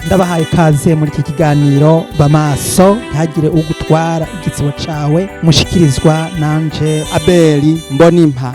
Ndabahaye ikaze muri iki kiganiro Bamaso, ntihagire ugutwara igitsibo cawe, mushikirizwa nanje Abeli Mbonimpa.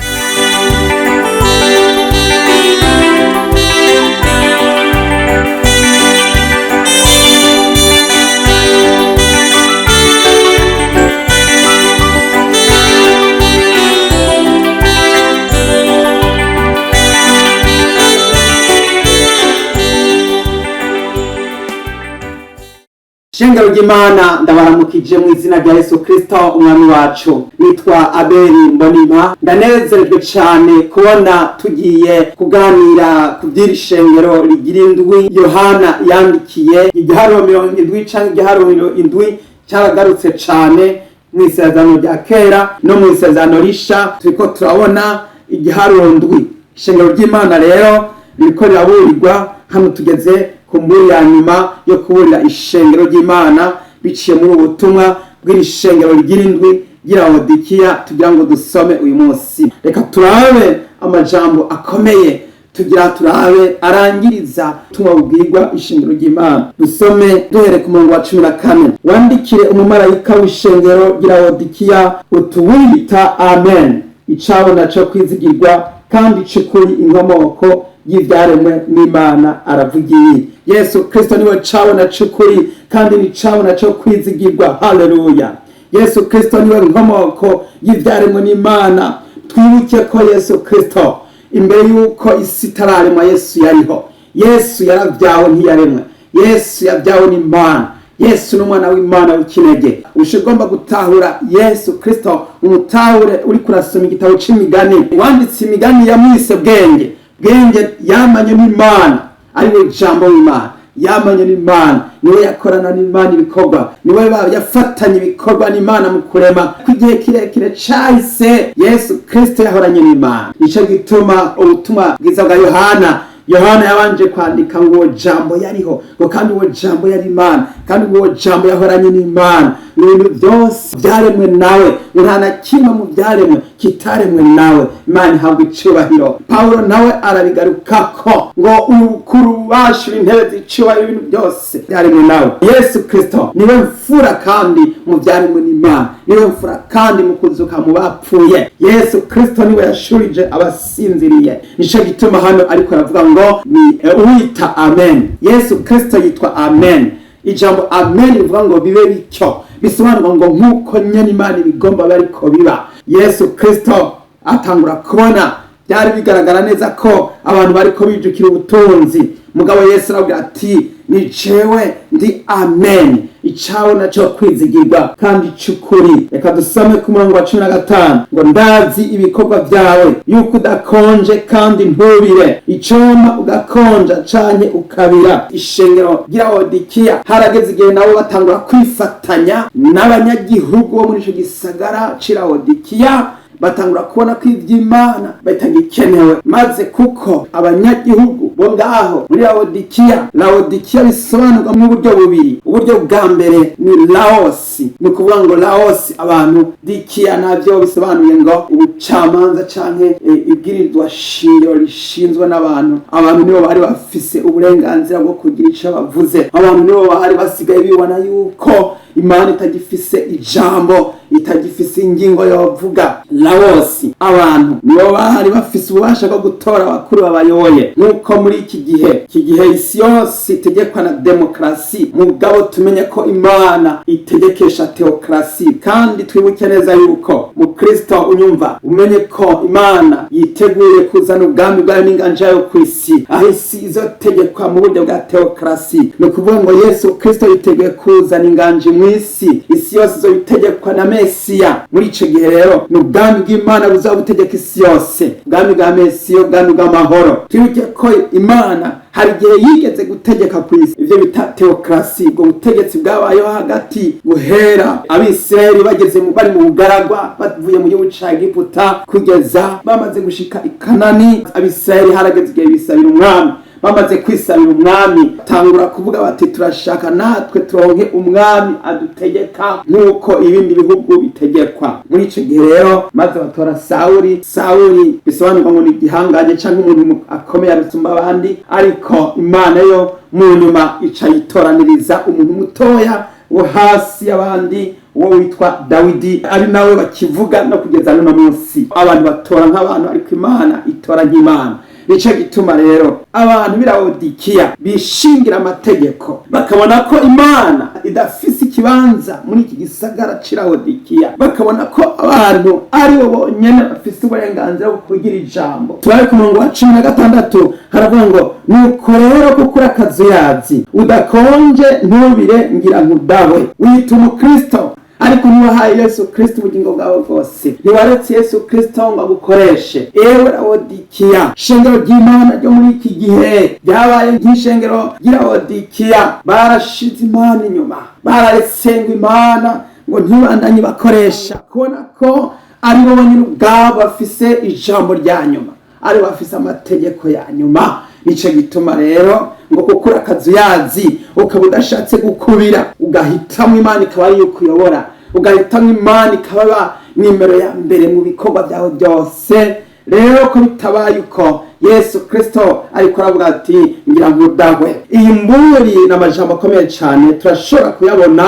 Shengero ry'Imana, ndabaramukije mu izina rya Yesu Kristo umwami wacu. Nitwa Abeli Mbonimpa, ndanezerejwe cane kubona tugiye kuganira ku vy'iri shengero rigira indwi Yohana yandikiye. Igiharuro 70 canke igiharuro 7 caragarutse cane mw'isezerano rya kera no mw'isezerano risha. Turiko turabona igiharuro 7. Ishengero ry'Imana rero ririko riraburirwa. Hano tugeze ku mburi ya nyuma yo kuburira ishengero ry'Imana biciye muri ubu butumwa bw'iri shengero rigira indwi ry'i Lawodikiya tugira ngo dusome uyu munsi. Reka turabe amajambo akomeye tugira turabe arangiriza ubutumwa bubwirwa ishengero ry'Imana. Dusome duhere ku murongo wa 14: "Wandikire umumarayika w'ishengero ry'i Lawodikiya utuwita Amen, icabona co kwizigirwa kandi c'ukuri, inkomoko y'ivyaremwe n'Imana, aravugiye." Yesu Kristo niwe cabona c'ukuri kandi ni cabona co kwizigirwa. Haleluya! Yesu Kristo niwe nkomoko y'ivyaremwe n'Imana. Twibuke ko Yesu Kristo, imbere y'uko isi itararemwa, Yesu yariho. Yesu yaravyawe, ntiyaremwe. Yesu yavyawe n'Imana. Yesu n'umwana w'Imana w'ikinege. Ugomba gutahura Yesu Kristo, umutahure uriko urasoma igitabo c'Imigani. Wanditse Imigani yamwise Bwenge. Bwenge yamanye n'Imana, ariwe Jambo w'Imana. Yamanye n'Imana, niwe yakorana n'Imana ibikorwa, niwe yafatanye ibikorwa n'Imana mu kurema. Ku gihe kirekire cahise Yesu Kristo yahoranye n'Imana. Nico gituma ubutumwa bwiza bwa Yohana, Yohana yabanje kwandika ngo uwo Jambo yariho, ngo kandi uwo Jambo yari Imana, kandi uwo Jambo yahoranye n'Imana, ngo ibintu byose byaremwe nawe, ngo nta na kimwe mu byaremwe kitaremwe nawe. Imana ihabwa icubahiro. Pawulo nawe arabigarukako ngo urukuru ububasha, intebe z'icubahiro, ibintu byose byaremwe nawe. Yesu Kristo niwe mfura kandi mu byaremwe n'Imana, niwe mfura kandi mu kuzuka mu bapfuye. Yesu Kristo niwe yashurije abasinziriye. Nico gituma hano ariko aravuga ngo ni uwita Amen. Yesu Kristo yitwa Amen. Ijambo amen rivuga ngo bibe bityo, bisobanurwa ngo nk'uko nyene Imana ibigomba bariko biba. Yesu Kristo atangura kubona byari bigaragara neza ko abantu bariko bijukira ubutunzi, mugabo Yesu arabwira ati: "Ni jewe ndi Amen, icabona co kwizigirwa kandi c'ukuri." Reka dusome ku murongo wa 15 ngo: "Ndazi ibikorwa vyawe, yuko udakonje kandi ntubire. Icoma ugakonja canke ukabira." Ishengero ry'i Lawodikiya harageze igihe nabo batangura kwifatanya n'abanyagihugu bo muri ico gisagara c'i Lawodikiya, batangura kubona ko ivy'Imana bitagikenewe. Maze kuko abanyagihugu bo ngaho muri Lawodikiya, Lawodikiya bisobanurwa mu buryo bubiri. Uburyo bwa mbere ni Laosi, ni ukuvuga ngo Laosi abantu, dikiya navyo bisobanuye ngo ubucamanza canke ibwirizwa shingiro rishinzwe n'abantu. Abantu nibo bari bafise uburenganzira bwo kugira ico bavuze. Abantu nibo bari basigaye bibona yuko Imana itagifise ijambo, itagifise ingingo yovuga. Lawosi, abantu nibo bari bafise ububasha bwo gutora abakuru babayoboye, nk'uko muri iki gihe isi yose itegekwa na demokarasi. Mugabo tumenye ko Imana itegekesha teokrasi, kandi twibuke neza yuko mu Kristo unyumva umenye ko Imana yiteguye kuzana ubwami bwayo n'inganja yayo ku isi, aho isi izotegekwa mu buryo bwa teokrasi. Ni ukuvuga ngo Yesu Kristo yiteguye kuzana inganji mu isi, isi yose izobitegekwa na Mesiya. Muri ico gihe rero ni ubwami bw'Imana buzaba butegeka isi yose, ubwami bwa Mesiya, ubwami bw'amahoro. Twibuke ko Imana hari igihe yigeze gutegeka ku isi, ivyo bita teokrasi. Ubwo butegetsi bwabayeho hagati guhera Abisirayeli bageze bari mu bugaragwa, bavuye mu gihugu ca Egiputa, kugeza bamaze gushika i Kanani. Abisirayeli harageze igihe bisabira umwami. Bamaze kwisabira umwami, tangura kuvuga bati: "Turashaka natwe turonke umwami adutegeka nk'uko ibindi bihugu bitegekwa." Muri ico gihe rero maze batora Sawuli. Sawuli bisobanurwa ngo ni igihangange canke umuntu akomeye arusumba abandi, ariko Imana yo Mu nyuma ica yitoraniriza umuntu mutoya wo hasi y'abandi, uwo witwa Dawidi, ari nawe bakivuga no kugeza n'uno munsi. Abantu batora nk'abantu, ariko Imana itora nk'Imana. Nico gituma rero abantu b'Irawodikiya bishingira amategeko, bakabona ko Imana idafise ikibanza muri iki gisagara c'Irawodikiya, bakabona ko abantu ari bo bonyene bafise uburenganzira bwo kugira ijambo. Tubare ku murongo wa 16, haravuga ngo: "Nuko rero kuko uri akazuyazi, udakonje ntubire, ngira nkudahwe. Wita umukristo, ariko ntiwahaye Yesu Kristo ubugingo bwawe bwose, ntiwaretse Yesu Kristo ngo agukoreshe. Ewe Lawodikiya." Ishengero ry'Imana ryo muri iki gihe ryabaye nk'ishengero ry'Irawodikiya. Barashize Imana inyuma, bararetse ngo Imana ngo ntibandanye bakoresha, kubona ko ari bo bonyine ubwabo bafise ijambo rya nyuma, ari bo bafise amategeko ya nyuma. Nico gituma rero ngo kuko uri akazuyazi, ukaba udashatse gukubira, ugahitamwo Imana ikaba ariyo ukuyobora, ugahitamwo Imana ikaba nimero ya mbere mu bikorwa byawe byose. Rero ko bitabaye uko, Yesu Kristo ariko aravuga ati: "Ngira nkudahwe." Iyi mburi ni amajambo akomeye cyane, turashobora kuyabona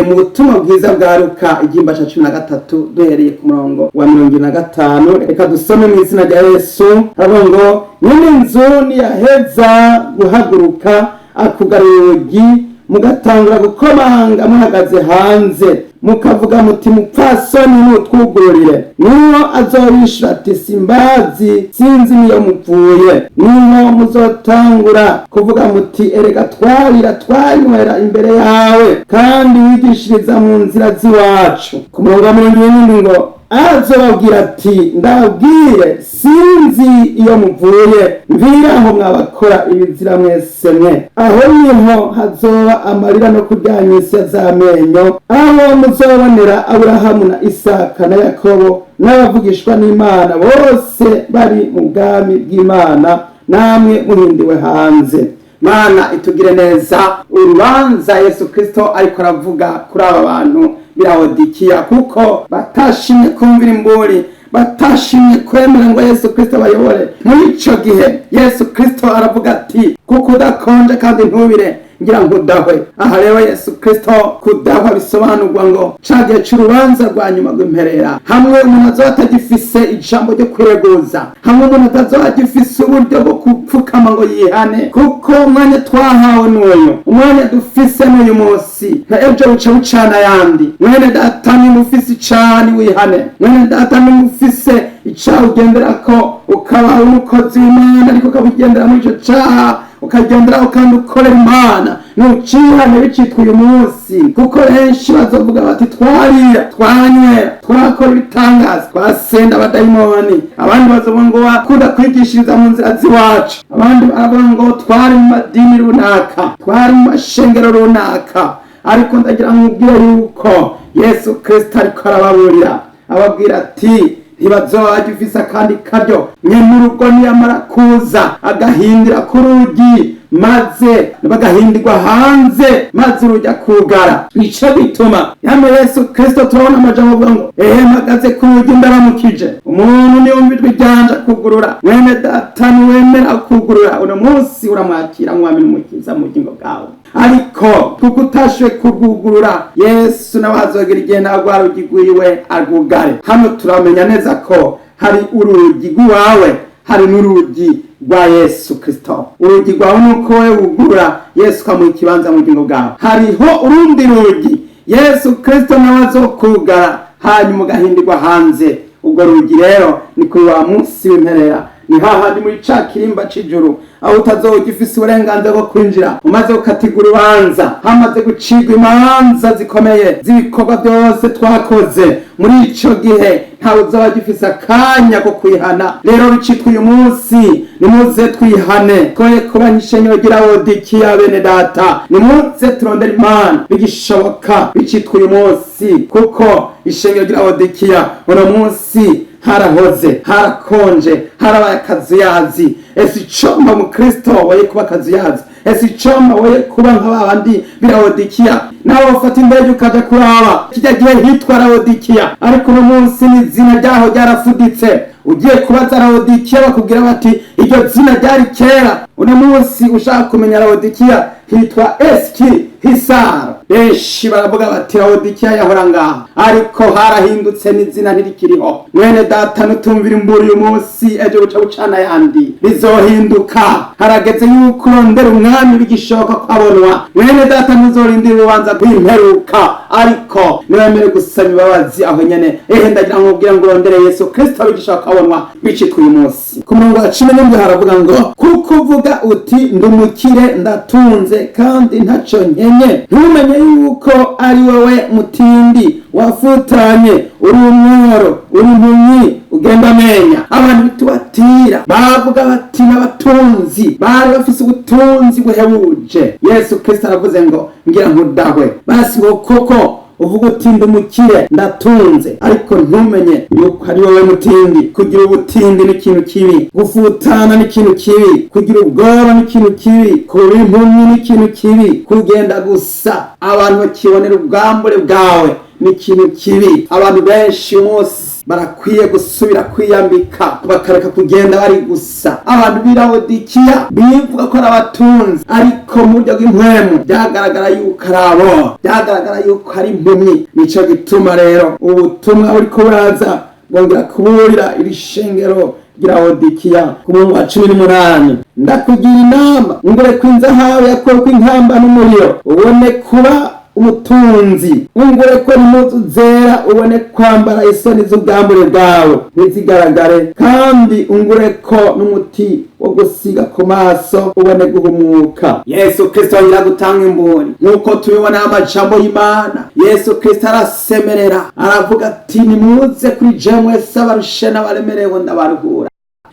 mu butumwa bwiza bwa Luka, igihimba cya 13, duhereye ku murongo wa 45. Reka dusome mu izina rya Yesu. Haravuga ngo: "Nyine inzu niyaheza guhaguruka akugarura urugi, mugatangura gukomanga muhagaze hanze, mukavuga muti: 'Mupfasoni, nutwugururire,' niho azobishura ati: 'Simbazi, sinzi niyo mupfuye.' Niho muzotangura kuvuga muti: 'Erega twarira, twanywera imbere yawe, kandi wigishiriza mu nzira z'iwacu.' Ku murongo wa 77 ngo: "Azobabwira ati: 'Ndababwire, sinzi iyo muvuye, mviraho mwabakora ibizira mwese mwe.' Aho niho hazoba amarira no kuryanya insya z'amenyo, aho muzobonera Aburahamu na Isaka na Yakobo n'abavugishwa n'Imana bose bari mu bwami bw'Imana, namwe muhindiwe hanze." Mana itugire neza. Urubanza Yesu Kristo ariko aravuga kuri aba bantu b'Irawodikiya, kuko batashimye kumvira imburi, batashimye kwemera ngo Yesu Kristo abayobore. Muri ico gihe Yesu Kristo aravuga ati: "Kuko udakonje kandi ntubire, ngira ngo udahwe." Aha rero Yesu Kristo, kudahwa bisobanurwa ngo ca gihe c'urubanza rwa nyuma rw'imperera, hamwe umuntu azoba atagifise ijambo ryo kwireguza, hamwe umuntu atazoba agifise uburyo bwo gupfukama ngo yihane, kuko umwanya twahawe n'uyu, umwanya dufise n'uyu munsi, na ejo buca bucana ayandi. Mwene data, nimba ufise icani, wihane. Mwene data, nimba ufise icaha ugenderako, ukaba umukozi w'Imana ariko ukaba ugendera muri ico caha, ukagenderaho kandi ukorera Imana, nucihane bicitwa uyu munsi, kuko benshi bazovuga bati: 'Twarira, twanywera, twakora ibitangaza, twasenda abadayimoni.' Abandi bazovuga ngo: 'Wakunda kwigishiriza mu nzira z'iwacu.' Abandi baravuga ngo: 'Twari mu madini runaka, twari mu mashengero runaka.' Ariko ndagira nkubwire yuko Yesu Kristo ariko arababurira, ababwira ati ntibazoba bagifise akandi karyo. Nyenurugo niyamara kuza agahindira ku rugi, maze bagahindirwa hanze, maze urugi akugara. Nico gituma hano Yesu Kristo turabona amajambo avuga ngo: "Ehe, mpagaze ku rugi, ndaramukije, umuntu niyumva ijwi ryanje akugurura." Mwene data, niwemera kugurura uno munsi, uramwakira mwami n'umukiza mu bugingo bwawe. Ariko kuko utashoboye kurwugurura, Yesu nawe azogera igihe nawe rwa rugi rwiwe arwugare. Hano turamenya neza ko hari urugi rw'iwawe, hari n'urugi rwa Yesu Kristo. Urugi rwawe ni uko wowe wugurura, Yesu ukamuha ikibanza mu bugingo bwawe. Hariho urundi rugi Yesu Kristo nawe azokugara, hanyuma ugahindirwa hanze. Ubwo rugi rero ni kuri wa munsi w'imperera, ni hahandi muri ca kirimba c'ijuru, aho utazoba ugifise uburenganzira bwo kwinjira, umaze gukatirwa urubanza, hamaze gucirwa imanza zikomeye z'ibikorwa byose twakoze. Muri ico gihe ntawe uzoba agifise akanya ko kwihana. Rero bicitwa uyu munsi, nimuze twihane, twoye kuba nk'ishenyo ry'Irawodikiya. Bene data, nimuze turondere Imana bigishoboka, bicitwa uyu munsi, kuko ishengero ry'Irawodikiya uno munsi harahoze, harakonje, harabaye akazuyazi. Ese icomba mu Kristo woye kuba akazuyazi? Ese icomba woye kuba nka babandi b'Irawodikiya? Nawe ufata indege ukaja kuraba kijya gihe hitwa Rawodikiya, ariko uno munsi n'izina ryaho ryarafuditse. Ugiye kubaza Lawodikiya bakubwira bati iryo zina ryari kera. Uno munsi ushaka kumenya Lawodikiya hitwa Eski Hisaro. Benshi baravuga bati Lawodikiya yahora ngaha, ariko harahindutse n'izina ntirikiriho. Mwene data, nutumvira imburi uyu munsi, ejo buca bucana yandi bizohinduka. Harageze yuko urondera umwami bigishoboka ko abonwa. Mwene data, ntuzorindira urubanza rw'imperuka, ariko niwemere gusaba imbabazi aho nyene. Ehe, ndagira ngo ubwire ngo urondere Yesu Kristo bigishoboka ko abonwa bicitwa uyu munsi. Ku murongo wa 17 haravuga ngo: kuko uvuga uti ndumukire, ndatunze kandi ntaco nkenye, ntumenye yuko ari wowe mutindi wafutanye, uri umworo, uri impumyi, ugenda amenya. Abantu bitubatira bavuga bati n'abatunzi bari bafise ubutunzi buhebuje. Yesu Kristo aravuze ngo ngira nkudahwe basi ngo koko uvuga uti ndumukire, ndatunze, ariko ntumenye yuko ari wowe mutindi. Kugira ubutindi ni ikintu kibi, gufutana ni ikintu kibi, kugira ubwoba ni ikintu kibi, kuba impumyi ni ikintu kibi, kugenda gusa abantu bakibonera ubwambure bwawe ni ikintu kibi. Abantu benshi umunsi barakwiye gusubira kwiyambika, bakareka kugenda bari gusa. Abantu b'Irawodikiya bivuga ko ari abatunzi, ariko mu buryo bw'impwemu byagaragara yuko ari abo, byagaragara yuko ari impumyi. Nico gituma rero ubutumwa buriko buraza bwongera kuburira iri shengero ry'Irawodikiya. Ku murongo wa 18: ndakugira inama, ngure ko inzahabu yakuweko inkamba n'umuriro, ubone kuba umutunzi, ungure ko impuzu zera, ubone kwambara isoni z'ubwambure bwawe ntizigaragare, kandi ungure ko n'umuti wo gusiga ku maso, ubone guhumuka. Yesu Kristo yongera gutanga imburi nk'uko tubibona amajambo y'Imana. Yesu Kristo arasemerera, aravuga ati nimuze kuri jewe mwese abarushe n'abaremerewe, ndabaruhura.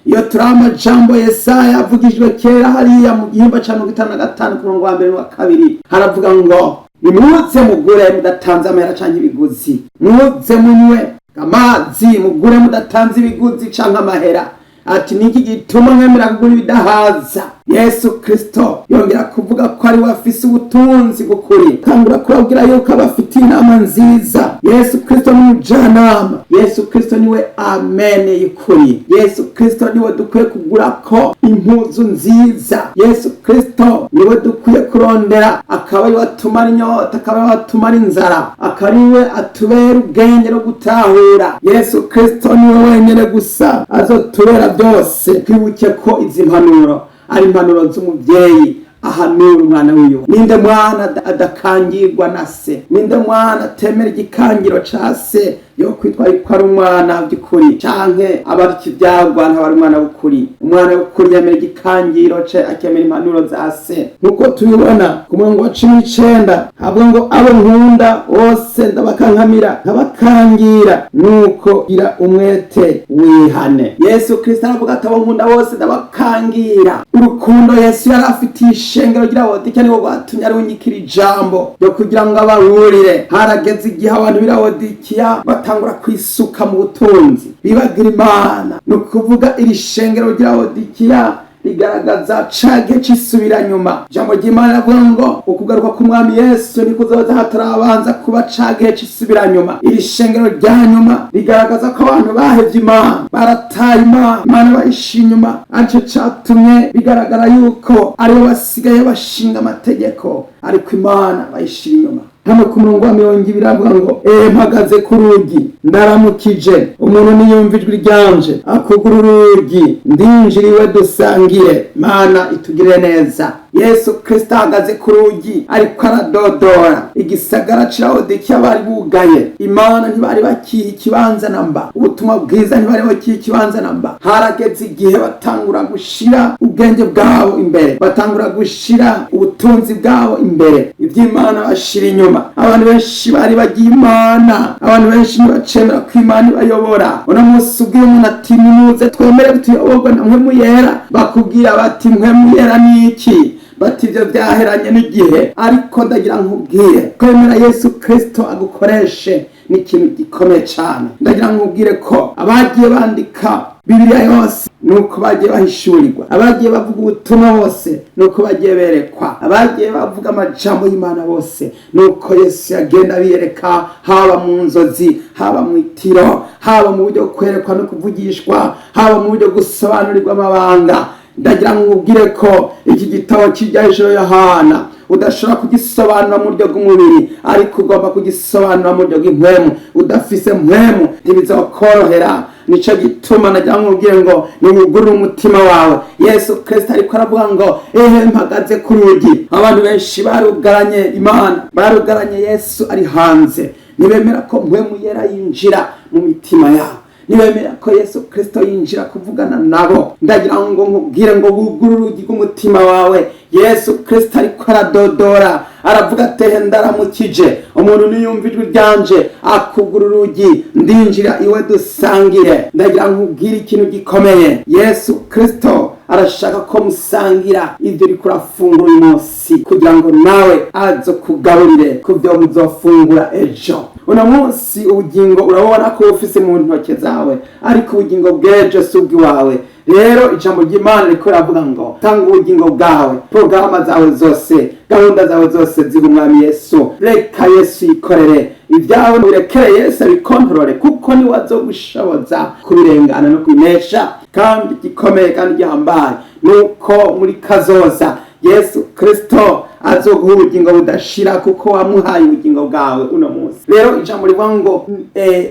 Iyo turi amajambo Yesaya avugijwe kera hariya mu gihimba ca 55 ku murongo wa mbere n'uwa kabiri, haravuga ngo nimuze mugure mudatanze amahera canke ibiguzi, muze munywe amazi mugure mudatanze ibiguzi canke amahera. Ati niki gituma mwemera kugura ibidahaza? Yesu Kristo yongera kuvuga ko ari we afise ubutunzi bw'ukuri, kangura kubabwira yuko abafitiye inama nziza. Yesu Kristo ni umujyanama. Yesu Kristo niwe amene y'ukuri. Yesu Kristo niwe dukwiye kugura ko impuzu nziza. Yesu Kristo niwe dukwiye kurondera, akaba ariwe atumara inyota, akaba ariwe atumara inzara, akaba ariwe atubera ubwenge no gutahura. Yesu Kristo niwe wenyine gusa azotubera byose. Twibuke ko izi mpanuro ari impanuro z'umubyeyi ahanura umwana wiwe. Ninde mwana adakangirwa na se? Ninde mwana atemera igikangiro ca se yo kwitwa yuko ari umwana by'ukuri, canke aba ari ikivyagwa ntaba ari umwana w'ukuri? Umwana w'ukuri yemera igikangiro ce, akemera impanuro za se. Nk'uko tubibona ku murongo wa 19 havuga ngo abo nkunda bose ndabakankamira, nkabakangira, nuko gira umwete wihane. Yesu Kristo aravuga ati abo nkunda bose ndabakangira. Urukundo Yesu yari afitiye ishengero ry'Irawodikiya nirwo rwatumye arunyikira ijambo ryo kugira ngo ababurire. Harageze igihe abantu b'Irawodikiya batangura kwisuka mu butunzi, bibagira Imana. Ni ukuvuga iri shengero ry'Irawodikiya rigaragaza ca gihe c'isubiranyuma. Ijambo ry'Imana riravuga ngo ukugaruka k'umwami Yesu nikuzoza hatarabanza kuba ca gihe c'isubiranyuma. Iri shengero rya nyuma rigaragaza ko abantu bahevye Imana, barataye Imana, Imana bayisha inyuma. Arico catumye bigaragara yuko aribo basigaye bashinga amategeko, ariko Imana bayishira inyuma. Hano ku murongo wa 20 avuga ngo ehe, mpagaze ku rugi ndaramukije, umuntu niyumva ijwi ryanje akugura urugi, ndinjiriwe dusangire. Mana itugirire neza. Yesu Kristo ahagaze ku rugi ariko aradodora. Igisagara c'Irawodikiya bari bugaye Imana, ntibari bakiha ikibanza namba, ubutumwa bwiza ntibari bakiha ikibanza namba. Harageze igihe batangura gushira ubwenge bwabo imbere, batangura gushira ubutunzi bwabo imbere, ivy'Imana bashira inyuma. Abantu benshi bari bagiye Imana, abantu benshi ntibacemera ko Imana ibayobora. Uno munsi ubwira umuntu ati nimuze twemere tuyoborwe na Mpwemu Yera, bakubwira bati Mpwemu Yera ni iki? Bati ivyo vyaheranye n'igihe. Ariko ndagira nkubwire, kwemera Yesu Kristo agukoreshe ni ikintu gikomeye cane. Ndagira nkubwire ko abagiye bandika Bibiliya yose Nuko bagiye bahishurirwa, abagiye bavuga ubutumwa bose nuko bagiye berekwa, abagiye bavuga amajambo y'Imana bose nuko Yesu yagenda biyereka, haba mu nzozi, haba mu itiro, haba mu buryo kwerekwa no kuvugishwa, haba mu buryo gusobanurirwa amabanga. Ndagira ngo nkubwire ko iki gitabo cy'Ibyahishuriwe Yohana udashobora kugisobanura mu buryo bw'umubiri, ariko ugomba kugisobanura mu buryo bw'impwemu. Udafise mpwemu ntibizokorohera. Nico gituma nagira ngo nkubwire ngo niwugurure umutima wawe. Yesu Kristo ariko aravuga ngo: "Ehe, mpagaze ku rugi." Abantu benshi barugaranye Imana, barugaranye Yesu ari hanze. Ntibemera ko Mpwemu Yera yinjira mu mitima yabo, ntibemera ko Yesu Kristo yinjira kuvugana nabo. Ndagira ngo nkubwire ngo wugurure urugi rw'umutima wawe. Yesu Kristo ariko aradodora, aravuga atehe: "Ndaramukije, umuntu niyumva ijwi ryanje akugura urugi, ndinjira iwe dusangire." Ndagira ngo nkubwire ikintu gikomeye: Yesu Kristo arashaka ko musangira ibyo uriko urafungura uyu munsi, kugira ngo nawe azo kugaburire ku byo muzofungura ejo. Uno munsi ubugingo urabona ko ufise mu ntoke zawe, ariko ubugingo bw'ejo si ubw'iwawe. Rero ijambo ry'Imana riko riravuga ngo tanga ubugingo bwawe, porogaramu zawe zose, gahunda zawe zose ziha Umwami Yesu. Reka Yesu yikorere ibyawe, birekere Yesu abikontorore, kuko niwe azogushoboza kubirengana no kubinesha. Kandi gikomeye kandi gihambaye nuko muri kazoza Yesu Kristo azoguha ubugingo budashira, kuko wamuhaye ubugingo bwawe uno munsi. Rero ijambo rivuga ngo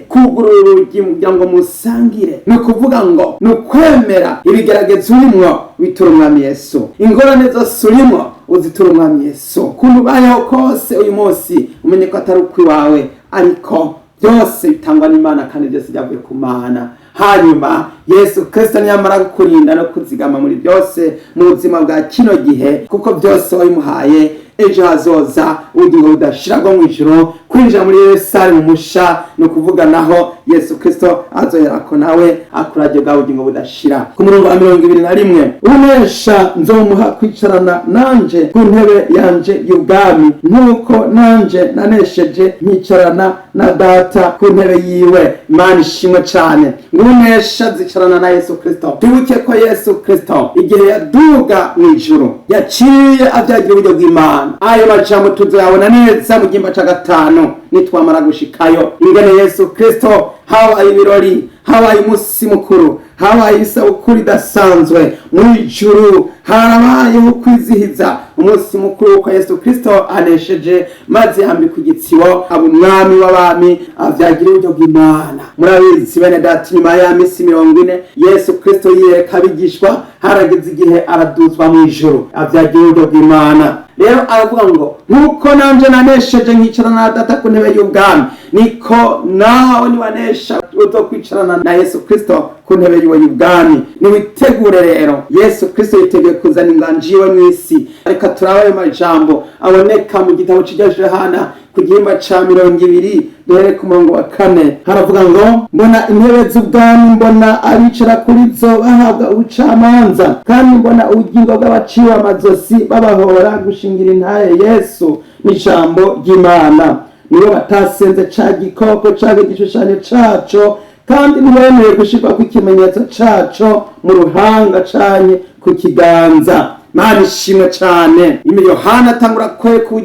kugurura urugi kugira ngo musangire, ni ukuvuga ngo ni ukwemera ibigeragezo urimwo bitura Umwami Yesu, ingorane zose urimwo uzitura Umwami Yesu. Ukuntu ubayeho kose uyu munsi, umenye ko atari ukwiwawe, ariko byose bitangwa n'Imana kandi byose byavuye ku Mana. Hanyuma Yesu Kristo niyamara kukurinda no kuzigama muri byose mu buzima bwa kino gihe, kuko byose wabimuhaye, ejo hazoza ubugingo budashira bwo mu ijuru, kwinjira muri Yerusalemu musha, ni ukuvuga naho Yesu Kristo azoherako nawe akurage bwa bugingo budashira. Ku murongo wa 21: "Unesha nzomuha kwicarana nanje ku ntebe yanje y'ubwami, nk'uko nanje nanesheje nkicarana na Data ku ntebe yiwe." Imana ishimwe cane. Ngo unesha zicarana na Yesu Kristo. Twibuke ko Yesu Kristo igihe yaduga mu ijuru yaciye avyagira uburyo bw'Imana. Ayo majambo tuzoyabona neza mu gihimba ca gatanu nitwamara gushikayo, ingene Yesu Kristo habaye ibirori, habaye umunsi mukuru, habaye isabukuru idasanzwe mu ijuru. Harabayeho kwizihiza umunsi mukuru w'uko Yesu Kristo anesheje, maze yambikwa igitsibo, aba Umwami w'abami, avyagira uburyo bw'Imana. Murabizi bene data, inyuma ya misi 40 Yesu Kristo yiyereka abigishwa, harageze igihe araduzwa mu ijuru, avyagira uburyo bw'Imana. Rero aravuga ngo: "Nk'uko nanje nanesheje nkicarana na Data ku ntebe y'ubwami, niko nawe niwanesha uzokwicarana na Yesu Kristo ku ntebe yiwe y'ubwami." Niwitegure rero, Yesu Kristo yiteguye kuzana inganji yiwe mu isi. Reka turabe ayo majambo aboneka mu gitabo c'Irya Yohana ku gihimba ca 20, duhere ku murongo wa 4. Haravuga ngo: "Mbona intebe z'ubwami, mbona abicara kuri zo bahabwa ubucamanza, kandi mbona ubugingo bw'abaciwe amazosi babahora gushingira intahe Yesu n'ijambo ry'Imana, nibo batasenze ca gikoko canke igishushanyo caco, kandi ntibemeye gushirwa kw'ikimenyetso caco mu ruhanga canke ku kiganza." Mana ishimwe cane. Yohana atangura kwereka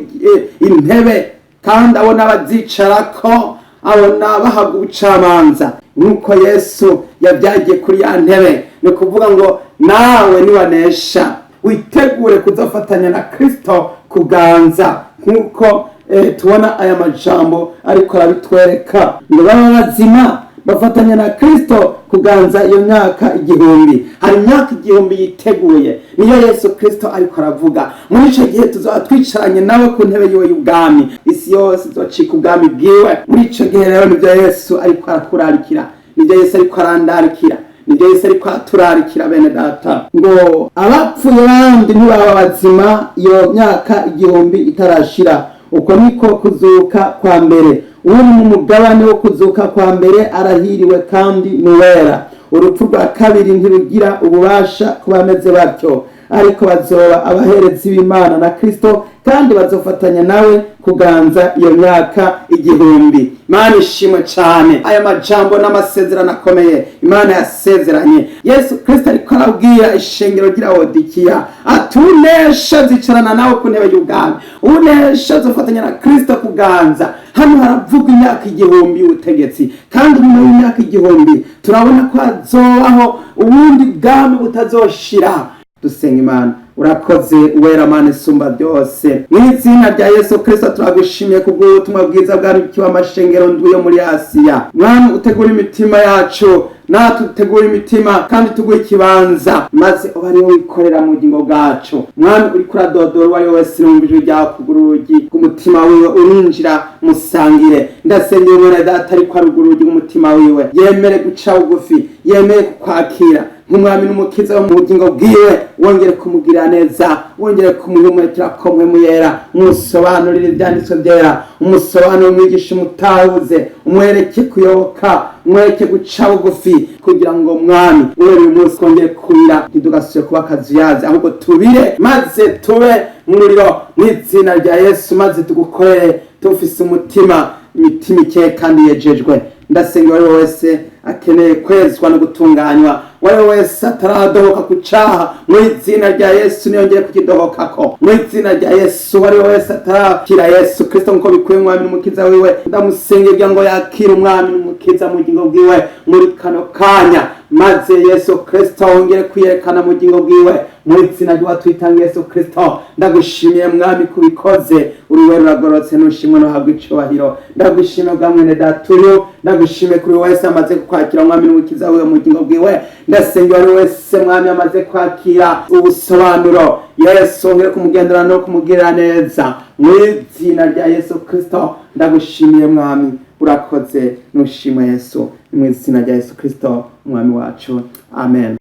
intebe, kandi abona abazicarako, abona bahabwa ubucamanza nk'uko Yesu yabyagiye kuri ya ntebe. Ni ukuvuga ngo nawe niwanesha witegure kuzafatanya na Kristo kuganza, nk'uko tubona aya majambo ariko arabitwereka ngo baba bazima bafatanya na Kristo kuganza iyo myaka 1000. Hari imyaka 1000 yiteguye, niyo Yesu Kristo ariko aravuga. Muri ico gihe tuzaba twicaranye nawe ku ntebe yiwe y'ubwami, isi yose izocika ubwami bwiwe. Muri ico gihe rero nivyo Yesu ariko arakurarikira, nivyo Yesu ariko arandarikira, nibyo Yesu ariko araturarikira bene data. Ngo abapfuye bandi ntibaba bazima iyo myaka 1000 itarashira. Uko niko kuzuka kwa mbere. Uri mu mugabane wo kuzuka kwa mbere arahiriwe kandi ni uwera. Urupfu rwa kabiri ntirugira ububasha ku bameze batyo. Ariko bazoba abaherezi b'Imana na Kristo, kandi bazofatanya nawe kuganza iyo myaka 1000. Imana ishimwe cane. Aya majambo n'amasezerano akomeye Imana yasezeranye. Yesu Kristo ariko arabwira ishengero ry'Ilawodikiya ati: unesha zicarana nawe ku ntebe y'ubwami, unesha azofatanya na Kristo kuganza. Hano haravuga imyaka 1000 y'ubutegetsi, kandi nyuma y'imyaka 1000 turabona ko hazobaho ubundi bwami butazoshira. Dusenga Imana. Urakoze, Uwera, Mana isumba byose. Mu izina rya Yesu Kristo turagushimiye kubw'ubutumwa bwiza bwandikiwe amashengero ndwi yo muri Asiya. Mwami, utegura imitima yacu, natwe utegura imitima kandi tuguhe ikibanza, maze uba ariwe wikorera mu bugingo bwacu. Mwami, uriko uradodora, uwo ari we wese numva ijwi ryawe kugura urugi rw'umutima wiwe, urinjira musangire. Ndasengera umwana data ariko arugura urugi rw'umutima wiwe, yemere guca bugufi, yemere kukwakira nk'umwami n'umukiza wo mu bugingo bwiwe. Wongere kumugirira neza, wongere kumuhumekera ko Mpwemu Yera, umusobanurire ibyanditswe byera, umusobanurire, umwigisha, umutahuze, umwereke kuyoboka, umwereke guca bugufi, kugira ngo, Mwami, uhereye uyu munsi twongere kurira, ntidugasubire kuba akazuyazi, ahubwo tubire maze tube umuriro mu izina rya Yesu, maze tugukorere tufise umutima, imitima ikeye kandi yejejwe. Ndasenga uwo ari we wese akeneye kwezwa no gutunganywa, uwo ari we wese ataradohoka ku caha, mu izina rya Yesu niyongere kukidohokako mu izina rya Yesu. Uwo ari we wese atarakira Yesu Kristo nkuko bikwiye umwami n'umukiza wiwe, ndamusengera ngo yakire umwami n'umukiza mu bugingo bwiwe muri kano kanya, maze Yesu Kristo wongere kwiyerekana mu bugingo bwiwe mu izina ry'uwatwitanga Yesu Kristo. Ndagushimiye, Mwami, kubikoze. Uri wera, uragororotse, nushimwe, nuhabwa icubahiro. Ndagushimiye bwa mwene data uyu, ndagushimiye kuri wese amaze kukwakira umwami n'umukiza wiwe mu bugingo bwiwe. Ndasenga uwari wese, Mwami, amaze kwakira ubusobanuro, Yesu wongere kumugendera no kumugirira neza mu izina rya Yesu Kristo. Ndagushimiye, Mwami, urakoze, nushimwe Yesu, mu izina rya Yesu Kristo umwami wacu, amen.